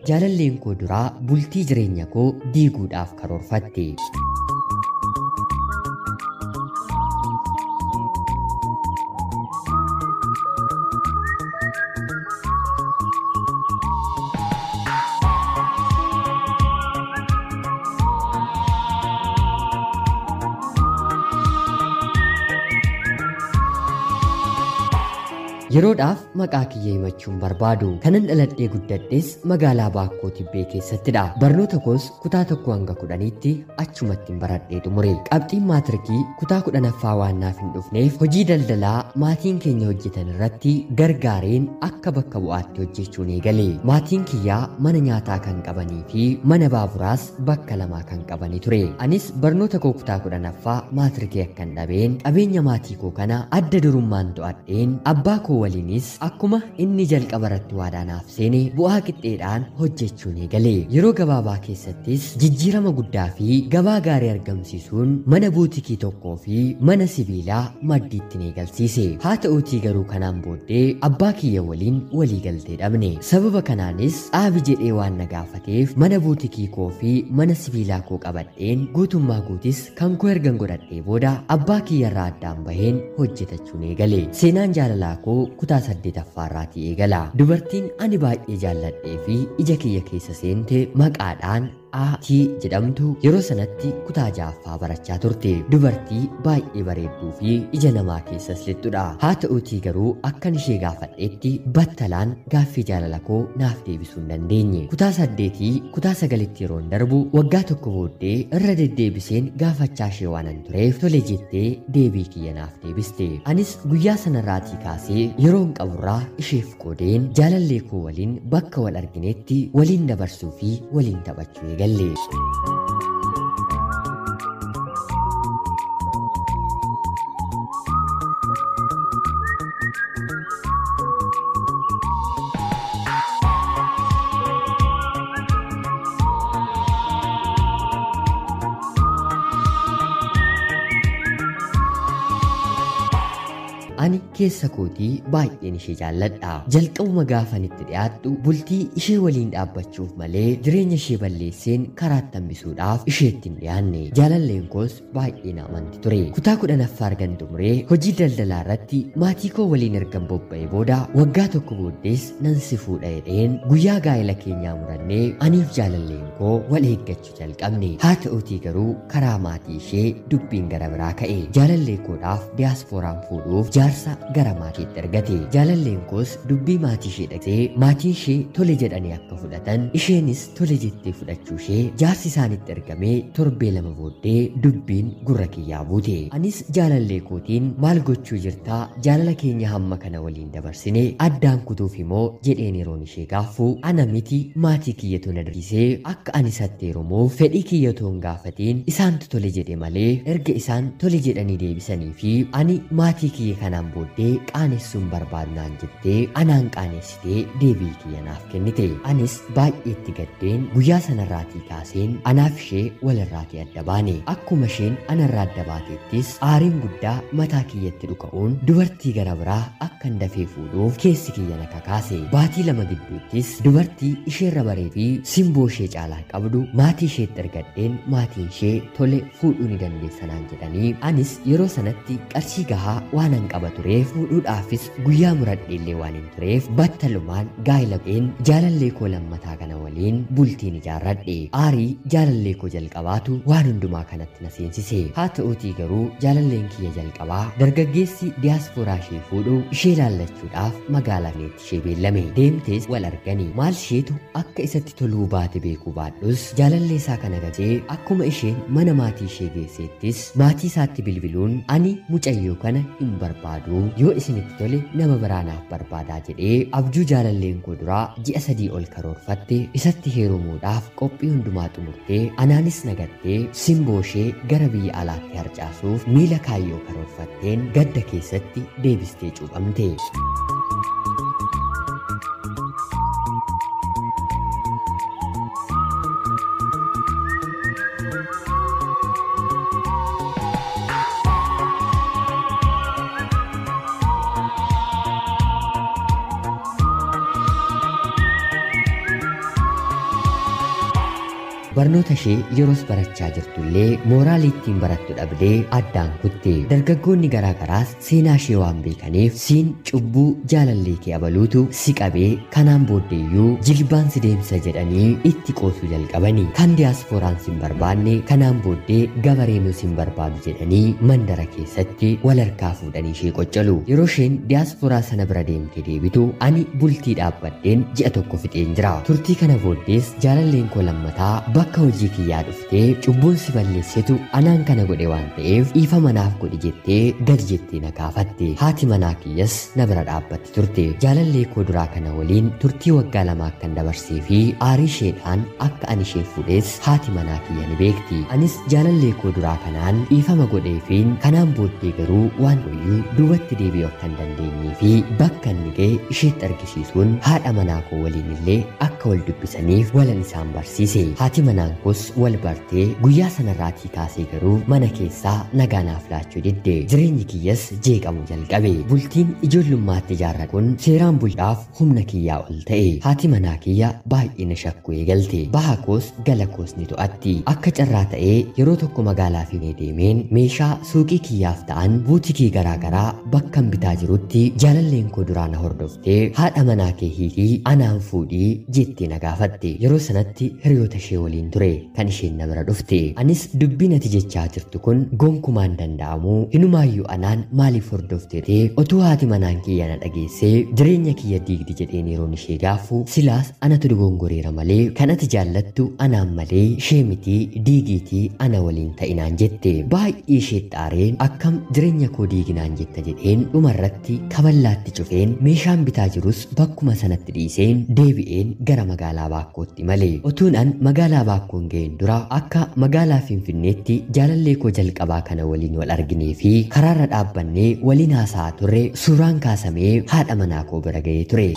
jaalalleen koo duraa bultii jireenya koo diiguudhaaf karoorfatte. Yeroodhaaf maqaa kiyya himachuun barbaadu. Kanan dhaladhee guddadhes magaalaa Baakkoo Tibbee keessattidha. Barnoota koos kutaa 1 hanga 10tti achumatti baradhee xumure. Qabxiin maatirikii kutaa 10ffaa waan naaf hin dhufneef hojii daldalaa maatiin keenya hojjetan irratti gargaareen akka bakka bu'aatti hojjechuun eegale. Maatiin kiyyaa mana nyaataa kan qabanii fi mana baaburaas bakka lamaa kan qabanii ture. Anis barnoota koo kutaa 10ffaa maatirikii akkan dhabeen qabeenya maatii koo kana adda durummaan to'adheen abbaa koo waliinis akkuma inni jalqaba irratti waadaa naaf seene bu'aa qixxeedhaan hojjechuun eegale. Yeroo gabaabaa keessattis jijjiirama guddaa fi gabaa gaarii argamsiisuun mana buutikii tokkoo fi mana sibiilaa maddiitti eegalsiise. Haa ta'uutii garuu kanaan booddee abbaa kiyya waliin walii galtee dhabne. Sababa kanaanis dhaabi jedhee waan na gaafateef mana buutikii koo fi mana sibiilaa koo qabadheen guutummaa guutis kan koo ergan godhadhee booda abbaa kiyya irraa addaan baheen hojjetachuun eegale. Seenaan jaalalaa koo kutaa 8ffaa irraatii eegala. Dubartiin ani baay'ee jaalladhee fi ija kiyya keessa seente maqaadhaan A.T jedhamtu yeroo sanatti kutaa 6ffaa barachaa turte. Dubartii baay'ee bareedduu fi ija namaa keessas lixxudha. Haa ta'uutii garuu akkan ishee gaafadheetti battalaan gaaffii jaalala koo naaf deebisuu hin dandeenye. Kutaa 8 kutaa 9tti yeroon darbu waggaa tokko booddee irra deddeebiseen gaafachaa ishee waanan tureef tole jettee deebii kiyya naaf deebiste. Anis guyyaa sanarraatii kaasee yeroon qaburraa isheef qoodeen jaalallee koo waliin bakka wal arginetti waliin dabarsuu fi waliin taphachuu eegale. Ani keessa kootii baay'een ishee jaalladha. Jalqabuma gaafan itti dhiyaadhu bultii ishee waliin dhaabbachuuf malee jireenya ishee balleesseen karaatti hambisuudhaaf isheetti hin dhiyaanne. Jaalalleen koos baay'ee na amanti ture. Kutaa 10ffaa argan xumuree hojii daldalaa irratti maatii koo waliin ergan bobba'ee booda waggaa tokko booddees nan si fuudha jedheen guyyaa gaa'ela keenyaa murannee aniif jaalalleen koo wal eeggachuu jalqabne. Haa ta'uutii garuu karaa maatii ishee dubbiin gara biraa ka'e. Jaalallee koodhaaf diyaaspooraan fuudhuuf jaarsa gara maatiitti ergate. Jaalalleen koos dubbii maatii ishee dhaqee maatiin ishee tole jedhanii akka fudhatan isheenis tole jettee fudhachuu ishee jaarsi isaanitti ergamee torbee lama booddee dubbiin gurra kiyyaa buute. Anis jaalallee kootiin maal gochuu jirtaa, jaalala keenya hamma kana waliin dabarsine addaan kutuuf immoo jedheen yeroon ishee gaaffu ana miti maatii kiyyatu na dirqisee akka ani isatti heerumuuf fedhii kiyyatu hin gaafatiin isaantu tole jedhe malee erga isaan tole jedhanii deebisanii fi ani maatii kiyya kanaan booddee qaanessuun barbaadu naan jettee anaan qaanessitee deebii kiyya naaf kennite. Anis baay'eetti gaddeen guyyaa sanarraatii kaaseen anaaf ishee walirraatii adda baane. Akkuma isheen anarraa adda baateettis aariin guddaa mataa kiyyatti dhuka'uun dubartii gara biraa akkan dafee fuudhuuf keessi kiyya na kakaase. Baatii lama gidduuttis dubartii isheerra baree fi simboo ishee caalaa qabdu maatii isheetti ergadheen maatiin ishee tole fuudhuu ni dandeessa naan jedhanii anis yeroo sanatti qarshii gahaa waanan qaba tureef fuudhuudhaafis guyyaa muradheellee waan hin tureef battalumaan gaa'ela godheen jaalallee koo lammataa kana waliin bultiin ijaarradhe. Aarii jaalallee koo jalqabaatu waan hundumaa kanatti na seensise. Haa ta'uutii garuu jaalalleen kiyya jalqabaa dargaggeessi diyaaspooraa ishee fuudhu ishee laallachuudhaaf magaalaa Finfinneetti ishee beellame. Deemtees wal argani. Maal isheetu akka isatti toluu baate beekuu baadhus jaalallee isaa kana gatee akkuma isheen mana maatii ishee geesseettis maatii isaatti bilbiluun ani mucayyoo kana hin barbaadu, yoo isinitti tole nama biraa naaf barbaadaa jedhee abjuu jaalalleen koo duraa ji'a 3 ol karoorfatte isatti heerumuudhaaf qophii hundumaa xumurtee anaanis nagattee simboo ishee gara biyya alaatti harcaasuuf miila kaayyoo karoorfatteen gadda keessatti deebistee cuuphamte. Barnoota ishee yeroos barachaa jirtullee mooraalii ittiin barattu dhabdee addaan kutte. Dargaggoonni garaagaraas seenaa ishee waan beekaniif siin cubbuu jaalallee kee abaluutu si qabee kanaan booddeeyyuu jilbaan si deemsa jedhanii itti qoosuu jalqabani. Kan diyaaspooraan sin barbaanne kanaan booddee gabareenuu sin barbaadu jedhanii mandara keessatti wal harkaa fuudhanii ishee qoccalu. Yeroo isheen diyaaspooraa sana bira deemtee deebitu ani bultii dhaabbadheen ji'a tokko fixeen jira. Turtii kana booddees jaalalleen koo lammataa bakka hojii kiyyaa dhuftee cubbuun si balleessetu anaan kana godhe waan ta'eef dhiifa manaaf godhi jettee gadi jettee na gaafatte. Haati manaa kiyyas na bira dhaabbatti turte. Jaalallee koo duraa kana waliin turtii waggaa 2 akkan dabarsee fi aarii isheedhaan akka ani ishee fuudhes haati manaa kiyya ni beekti. Anis jaalallee koo duraa kanaan dhiifama godheefiin kanaan booddee garuu waan wayyuu duubatti deebi'uu akka hin dandeenyee fi bakka inni ga'e isheetti argisiisuun haadha manaa koo waliin illee akka wal dubbisaniif walan isaan barsiise. Haati manaan koos wal bartee guyyaa sanarraatii kaasee garuu mana keessaa nagaa naaf laachuu didde. Jireenyi kiyyas jeeqamuu jalqabe. Bultiin ijoollummaatti ijaarra kun seeraan bulchaaf humna kiyyaa ol ta'e. Haati manaa kiyya baay'ee na shakkuu eegalte. Baha koos gala koos ni to'atti. Akka carraa ta'ee yeroo tokko magaalaa Finfinnee deemeen meeshaa suuqii kiyyaaf ta'an buutikii garaagaraa bakkan bitaa jirutti jaalalleen koo duraa na hordoftee haadha manaa kee hiikii anaan fuudhii jettee na gaafatte. Yeroo sanatti hiriyoota ishee waliin ture kan isheen na bira dhufte. Anis dubbiin ati jechaa jirtu kun gonkumaan danda'amu hinumaayyuu anaan maaliif hordoftee otuu haati manaan kiyya na dhageessee jireenya kiyya diigdi jedheen yeroon ishee gaafu silaas anatu dogongoreera malee kan ati jaallattu anaan malee ishee mitii diigiitii ana waliin ta'inaan jette. Baay'ee ishee xaareen akkam jireenya koo diiginaan jetta jedheen dhumarratti kaballaatti cufeen meeshaan bitaa jirus bakkuma sanatti dhiiseen deebi'een gara magaalaa Baakkootti male. Otuun an magaalaa Baakkoon ga'een dura akka magaalaa Finfinneetti jaalallee koo jalqabaa kana waliin wal arginee fi karaarra dhaabbannee waliin haasa'aa turre suuraan kaasamee haadha manaa koo bira ga'ee ture.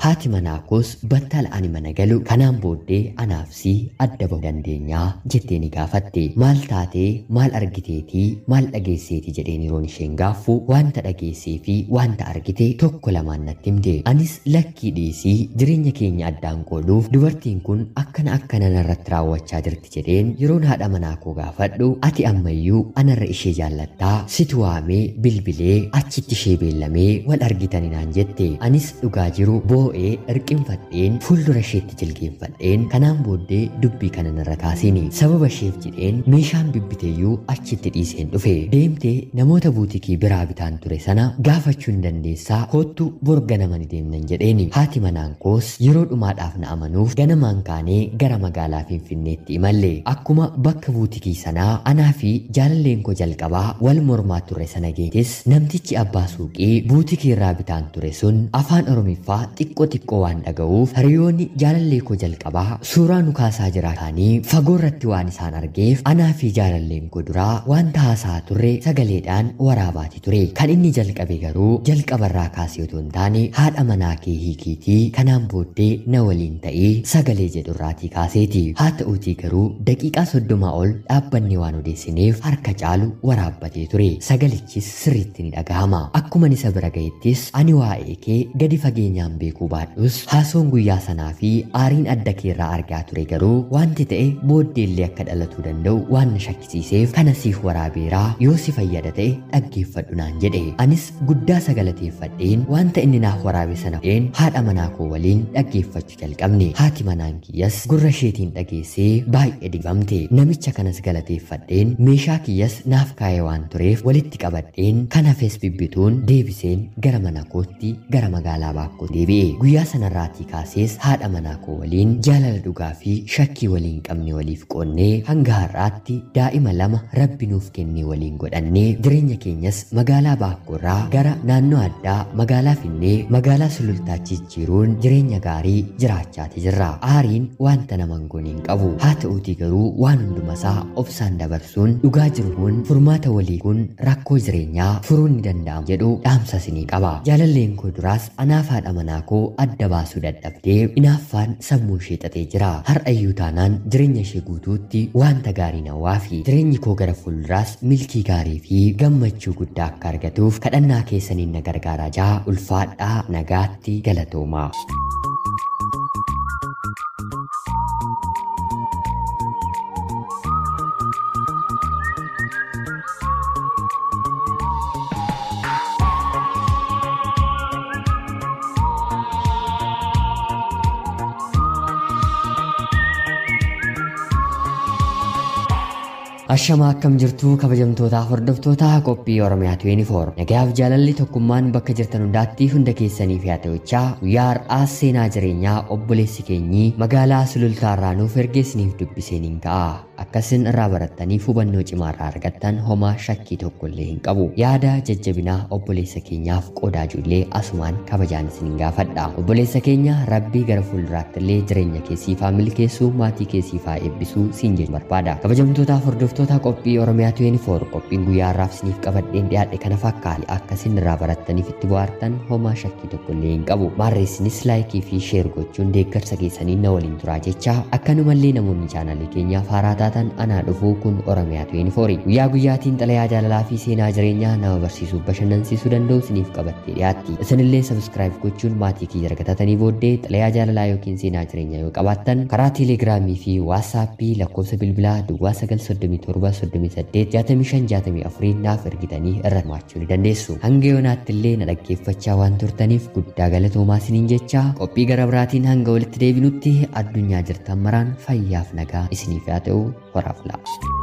Haati manaa koos battala ani mana galu kanaan booddee anaaf si adda bahuu dandeenyaa jettee ni gaafatte. Maal taatee, maal argiteetii, maal dhageesseetii jedheen yeroon isheen gaaffu wanta dhageessee fi wanta argite tokko lamaan natti himte. Anis lakkii dhiisii jireenya keenya addaan qooduuf dubartiin kun akkana akkana narratti raawwachaa jirti jedheen yeroon haadha manaa koo gaafadhu ati ammayyuu anarra ishee jaallattaa situ waamee bilbilee achitti ishee beellamee wal argitani naan jette. Anis dhugaa jiru boo'ee hirqinfadheen fuuldura isheetti jilgeenfadheen kanaan booddee dubbii kana narra kaasini. Sababa isheef jedheen meeshaan bibbiteeyyuu achitti dhiiseen dhufe. Deemtee namoota buutikii biraa bitaan ture sana gaafachuu hin dandeessaa koottu bor ganama ni deemnan jedheeni. Haati manaan koos yeroo dhumaadhaaf na amanuuf ganamaan kaanee gara magaalaa Finfinneetti imalle. Akkuma bakka buutikii sanaa anaa fi jaalalleen koo jalqabaa wal mormaa turre sana geetes namtichi abbaa suuqii buutikii irraa bitaan ture sun afaan Oromiffaa xiqqoo xiqqoo waan dhaga'uuf hiriyoonni jaalallee koo jalqabaa suuraa nu kaasaa jiraatanii fagoo irratti waan isaan argeef anaa fi jaalalleen koo duraa wanta haasa'aa turre sagaleedhaan waraabaati ture. Kan inni jalqabe garuu jalqabarraa kaasee otoo hin taane haadha manaa kee hiikiitii kanaan booddee na waliin ta'ii sagalee jedhurraatii kaaseeti. Haa ta'uutii garuu daqiiqaa 30 ol dhaabbanni waan odeessineef harka caalu waraabbatee ture. Sagalichis sirriitti ni dhagahama. Akkuma isa bira ga'ettis ani waa'ee kee gadi fageenyaan beekuu baadhus haasoon guyyaa sanaa fi aariin adda keerraa argaa ture garuu wanti ta'e booddeellee akka dhalatuu danda'u waan na shakkisiiseef kana siif waraabeeraa yoo si fayyada ta'e dhaggeeffadhu naan jedhe. Anis guddaa sagalateeffadheen wanta inni naaf waraabe sana fudheen haadha manaa koo waliin dhaggeeffachuu jalqabne. Haati manaan kiyyas gurra isheetiin dhageessee baay'ee dibamte. Namicha kanas galateeffadheen meeshaa kiyyas naaf kaa'ee waan tureef walitti qabadheen kan hafes bibbituun deebiseen gara mana kootti gara magaalaa Baakkoo deebi'e. Guyyaa sanarraatii kaasees haadha manaa koo waliin jaalala dhugaa fi shakkii waliin qabne waliif qoonnee hanga har'aatti daa'ima 2 rabbi nuuf kennee waliin godhannee jireenya keenyas magaalaa Baakkoorraa gara naannoo addaa magaalaa Finnee magaalaa Sulultaatti jijjiiruun jireenya gaarii jiraachaati jirra. Aariin wanta nama hin goone hin qabu. Haa ta'uutii garuu waan hundumasaa obsaan dabarsuun dhugaa jiru kun furmaata walii kun rakkoo jireenyaa furuun ni danda'ama jedhu dhaamsa isinii qaba. Jaalalleen koo duraas anaaf haadha manaa koo adda baasuu dadhabdee inaaffaan sammuu ishee xaxee jira. Har'ayyuu taanaan jireenya ishee guutuutti wanta gaarii nawwaa fi jireenyi koo gara fuulduraas milkii gaarii fi gammachuu guddaa akka argatuuf kadhannaa keessaniin na gargaaraa jaa. Ulfaadhaa, nagaatti, galatoomaa. Ashamaa akkam jirtu kabajamtootaaf hordoftoota qophii Oromiyaa 24. Nagayaaf jaalalli tokkummaan bakka jirtan hundaatti hunda keessaniif haa ta'uchaa guyyaa har'aa seenaa jireenyaa obboleessi keenyi magaalaa Sulultaarraa nuuf ergee isiniif dubbiseen hin ka'a. Akkasin irraa barattaniif hubannoo cimaa irraa argattan homaa shakkii tokko illee hin qabu. Yaada jajjabinaa obboleessa keenyaaf qoodaa ijoollee asumaan kabajaan isin gaafadha. Obboleessa keenya rabbii gara fuulduraatti illee jireenya keessiifaa milkeessuu maatii keessiifaa eebbisuu siin jechuu barbaada. Kabajamtootaaf hordoftoota qophii Oromiyaa 24 qophiin guyyaa har'aaf isiniif qabadheen dhiyaadhe kana fakkaate akkasin irraa barattaniif itti bohaartan homaa shakkii tokko illee hin qabu. Maarreessinis laayikii fi sheer gochuun deeggarsa keessanii na waliin turaa jecha akkanumallee namoonni chaanalii keenyaaf haaraa taatan anaa dhufuu kun Oromiyaa 24 guyyaa guyyaatiin xalayaa jaalalaa fi seenaa jireenyaa nama barsiisuuf bashannansiisuu danda'u isiniif qabattee dhiyaatti. Isinillee sabskiraayib gochuun maatii kiyya argatatanii booddee xalayaa jaalalaa yookiin seenaa jireenyaa yoo qabaattan karaa teelegiraamii fi waatsaappii lakkoofsa bilbilaa duwwaa 937 38 65 64 naaf ergitanii irra hirmaachuu ni dandeessu. Hanga yoonaatti illee na dhaggeeffachaa waan turtaniif guddaa galatoomaa isiniin jecha qophii gara biraatiin hanga walitti deebinutti addunyaa jirtan maraan fayyaaf nagaa isiniif haa ta'u. Horaa bulaa.